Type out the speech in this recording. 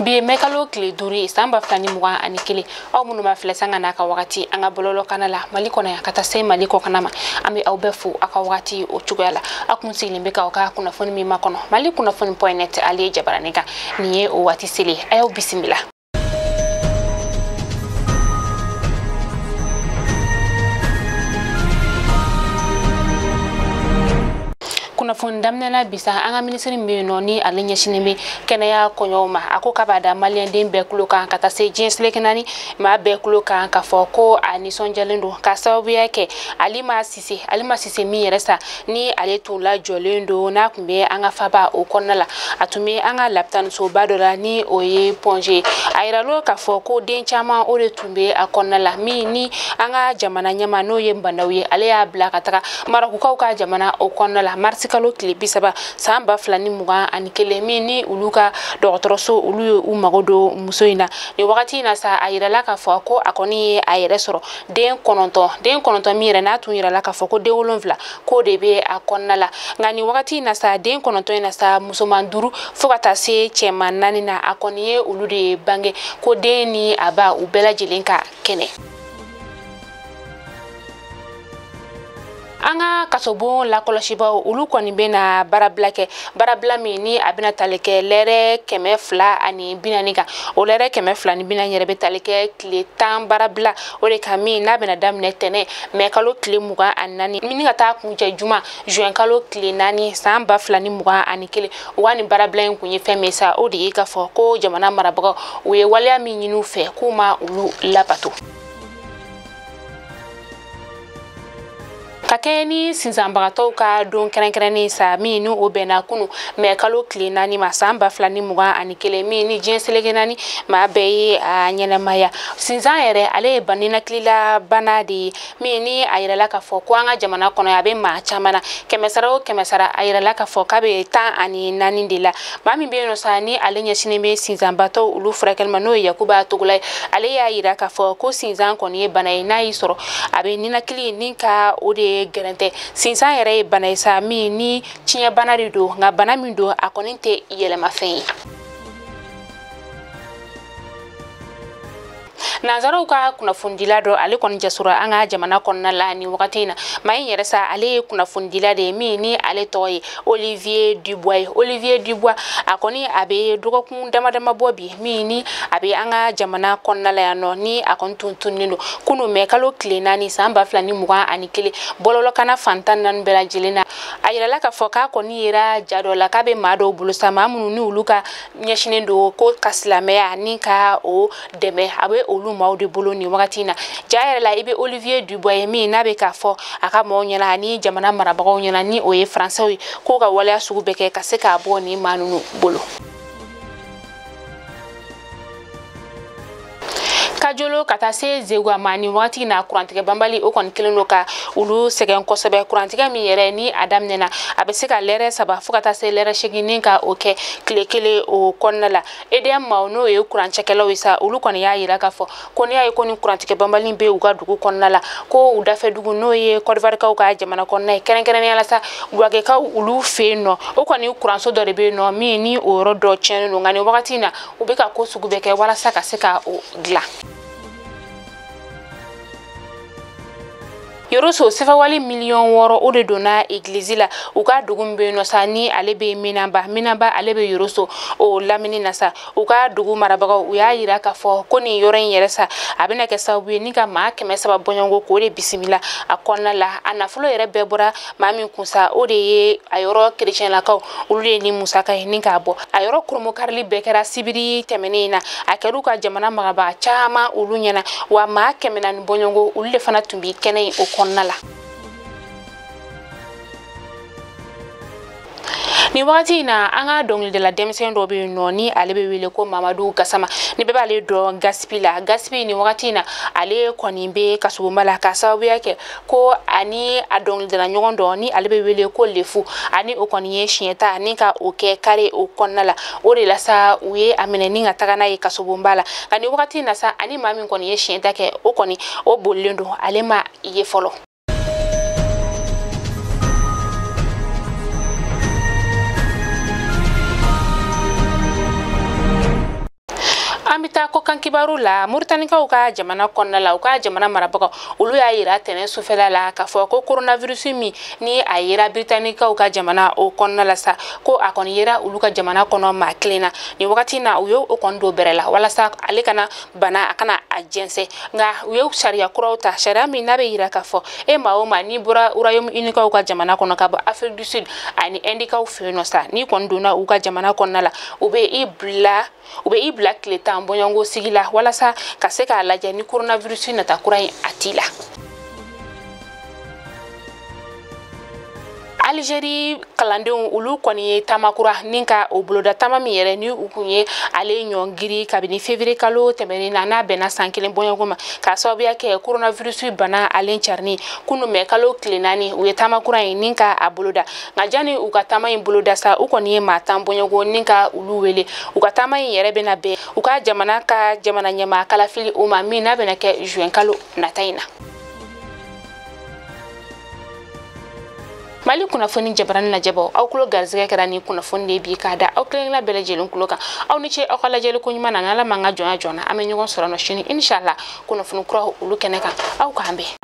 Bi ye mɛkalo tile 5 ye san 2021. Aw minnu b'a filɛ sanga n'a ka wagati an ka bɔlɔlɔkana la Mali kɔnɔ yan ka taa se Mali kɔkana ma, an bɛ aw bɛɛ fo aw ka wagati o cogoya la. Aw kun sigilen bɛ k'aw ka kunnafoni min makɔnɔ Mali kunnafoni.net ale ye jabaranin kan. Nin ye o waati selen, a y'aw bisimila. Kunnafoni daminɛna bi sa, an ka minisiri min bɛ yen nɔ ni ale ɲɛsinnen bɛ kɛnɛya kɔɲɔw ma, a ko k'a b'a da maliyɛnden bɛɛ kulo kan ka taa se diɲɛ seleke naani maa bɛɛ kulo kan k'a fɔ ko a nisɔndiyalen don k'a sababuya kɛ Alima Sise. Alima Sise min yɛrɛ sa ni ale tun lajɔlen don n'a tun bɛ an ka faba o kɔnɔna la, a tun bɛ an ka lapitanisoba dɔ la ni o ye Pɔnze. A yirala k'a fɔ ko den caman o de tun bɛ a kɔnɔna la, min ni an ka jamana ɲɛmaa n'o ye Bandaw ye, ale y'a bila ka taga Marɔkukaw ka jamana o kɔnɔna la marisi kalo tile 30 san 2021, min ni olu ka dɔgɔtɔrɔso olu ye u mago don muso in na. Nin wagati in na sa, a yirala k'a fɔ ko a kɔni ye a yɛrɛ sɔrɔ den 9, den 9 min yɛrɛ n'a tun yirala k'a fɔ ko den 7 k'o de bɛ a kɔnɔna la. Nka nin wagati in na sa, den 9 in na sa, musoman 5 fo ka taa se cɛman 4 na, a kɔni ye olu de bange ko den ni a ba u bɛɛ lajɛlen ka kɛnɛ. An ka kasobon lakɔlɔsibaw olu kɔni bɛna baarabila kɛ, baarabila min ni a bɛna tali kɛ lɛrɛ 240 kan. O lɛrɛ 240 yɛrɛ bɛ tali kɛ tile 10 baarabila o de kan, min n'a bɛna daminɛ tɛnɛ mɛ kalo tile 24 min ka taa kuncɛ juma juin kalo tile 4 san 2021. U ka nin baarabila in kun ye fɛn min sa, o de ye k'a fɔ ko jamana marabagaw u ye waleya min ɲini u fɛ k'u ma olu labato. Ka kɛɲɛ ni sinsanbagatɔw ka don kɛrɛnkɛrɛnnen sa, min ni o bɛnna kunu mɛ kalo tile 4 ma san 2021, min ni diɲɛ seleke naani maa bɛɛ ye a ɲɛnɛmaya. Sinsan yɛrɛ ale ye ninakilila bana de ye, min ni a yirala k'a fɔ ko an ka jamana kɔnɔ a bɛ maa caman na, 100 sara o 100 sara a yirala k'a fɔ k'a bɛ 14 de la. Maa min bɛ yen nɔ sa ni ale ɲɛsinnen bɛ sinsanbatɔw olu furakɛli ma, n'o ye Yakuba Togola ye, ale y'a yira k'a fɔ ko sinsan kɔni ye bana ye, n'a y'i sɔrɔ a bɛ ninakili ni ka o de gɛrɛntɛ. Sinsan yɛrɛ ye bana ye sa min ni tiɲɛbana de don, nka bana min don a kɔni tɛ yɛlɛmafɛn ye. Nanzaraw ka kunnafonidila dɔ ale kɔni jasora an ka jamana kɔnɔna la nin wagati in na. Maa in yɛrɛ sa ale ye kunnafonidila de ye, min ni ale tɔgɔ ye Olivier Dubois ye. Olivier Dubois a kɔni a bɛ dɔgɔkun dama dama bɔ bi, min ni a bɛ an ka jamana kɔnɔna la yan nɔ, ni a kɔni tun tununnen don kunu mɛ kalo tile 4 san 2021 bɔlɔlɔkana fan 14 bɛɛ lajɛlen na. A yirala k'a fɔ k'a kɔni yera ja dɔ la k'a bɛ maa dɔw bolo sa, maa minnu ni olu ka ɲɛsinnen don ko ka silamɛya ni ka o dɛmɛ, a bɛ olu maaw de bolo nin wagati in na. Ja yɛrɛ la i bɛ Olivier Dubois ye, min n'a bɛ k'a fɔ a ka maaw ɲɛna ani jamana marabagaw ɲɛna ni o ye faransɛw ye, k'o ka waleya sugu bɛɛ kɛ ka se k'a bɔ nin maa ninnu bolo. Kajolo ka taa se Zegwa ma nin wagati in na, kurantigɛ banbali o kɔni kɛlen don ka olu sɛgɛn kosɛbɛ. Kurantigɛ min yɛrɛ ni a daminɛna a bɛ se ka lɛrɛ 3 fo ka taa se lɛrɛ 8 ni ka o kɛ tile 1 o kɔnɔna la. EDM maaw n'o ye kurancɛkɛlaw ye sa, olu kɔni y'a yira k'a fɔ ko n'i y'a ye ko ni kurantigɛ banbali bɛ u ka dugu kɔnɔna la, ko u dafɛ dugu n'o ye Côte d'Ivoire ka jamana kɔnɔna ye, kɛrɛnkɛrɛnnenya la sa Buwakɛkaw olu fɛ yen nɔ, o kɔni kuranso dɔ de bɛ yen nɔ min ni o yɔrɔ dɔ tiɲɛnen don. Nka nin wagati in na u bɛ ka ko sugu bɛɛ kɛ walasa ka se ka o dilan. Yoroso sefawali miliyɔn 6 o de donna egilizi la u ka dugu min bɛ yen nɔ sa ni ale bɛ Minaba, Minaba ale bɛ Yoroso o lamini na sa. U ka dugu marabagaw u y'a yira k'a fɔ ko nin yɔrɔ in yɛrɛ sa a bɛna kɛ sababu ye ni ka maa 300 bɔɲɔgɔnko k'o de bisimila a kɔnɔna la. A nafolo yɛrɛ bɛɛ bɔra maa min kun sa, o de ye a yɔrɔ kerecɛnlakaw olu de ye ni musaka ye ni k'a bɔ. A yɔrɔ koromokarili bɛɛ kɛra sibiri tɛmɛnen in na, a kɛra u ka jamana marabaa caman olu ɲɛna, wa maa 400 bɔɲɔgɔnko olu de fana tun bɛ kɛnɛ in o kɔnɔna la. Nin wagati in na an ka dɔnkilidala denmisɛn dɔ bɛ yen nɔ ni ale bɛ wele ko Mamadu Gasama, ni bɛɛ b'ale dɔn Gaspi la. Gaspi nin wagati in na ale kɔni bɛ kasobonba la k'a sababuya kɛ ko ani a dɔnkilidala ɲɔgɔn dɔ ni ale bɛ wele ko Lefu, ani o kɔni ye siɲɛ ta ni ka o kɛ kare o kɔnɔna la. O de la sa u ye a minɛ ni ka taga n'a ye kasobonba la. Nka nin wagati in na sa ani maa min kɔni ye siɲɛ ta kɛ o kɔni o bolilen don, ale ma ye fɔlɔ. An bɛ taa kɔkan kibaru la. Muritanikaw ka jamana kɔnɔna la, u ka jamana marabagaw olu y'a yira tɛnɛn sufɛla la k'a fɔ ko coronavirus min ni a yera Britanikaw ka jamana o kɔnɔna la sa, ko a kɔni yera olu ka jamana kɔnɔ maa kelen na nin wagati na. U ye o kɔni don bɛrɛ la walasa ale kana bana a kana a jɛnsɛn. Nka u ye sariya kuraw ta, sariya min n'a bɛ yira k'a fɔ e maa o maa n'i bɔra Royaume-Uni ka jamana kɔnɔ ka bɔ Afrique du Sud ani Indikaw fɛ yen nɔ sa, n'i kɔni donna u ka jamana kɔnɔna la, u bɛ i bila tile 10 bɔɲɔgɔnko sigi la walasa ka se k'a lajɛ ni coronavirus nata kura in a t'i la. Algérie kalandenw olu kɔni ye taama kura ni ka o boloda, taama min yɛrɛ ni u kun ye ale ɲɔngiri kabini février kalo tɛmɛnen na, n'a bɛnna san 1 bɔɲɔgɔn ma, k'a sababuya kɛ coronavirus bana ale carinni. Kunun mɛ kalo tile 4 u ye taama kura in ni ka a boloda. Nka janni u ka taama in boloda sa, u kɔni ye maa 10 bɔɲɔgɔn ni ka olu wele. U ka taama in yɛrɛ bɛna bɛn u ka jamana ka jamana ɲɛmaa kalafili o ma, min n'a bɛna kɛ juin kalo nata in na. Mali kunnafoni jabarani lajɛbɔ, aw kulo garisɛgɛ kɛra ni kunnafoni de bi k'a da aw kelenkelenna bɛɛ lajɛlen kulo kan. Aw ni ce aw ka lajɛli ko ɲuman na. N'Ala m'an ka jɔnya jɔna, an bɛ ɲɔgɔn sɔrɔ nɔ sini inshallah kunnafoni kuraw olu kɛnɛ kan. Aw k'an bɛn.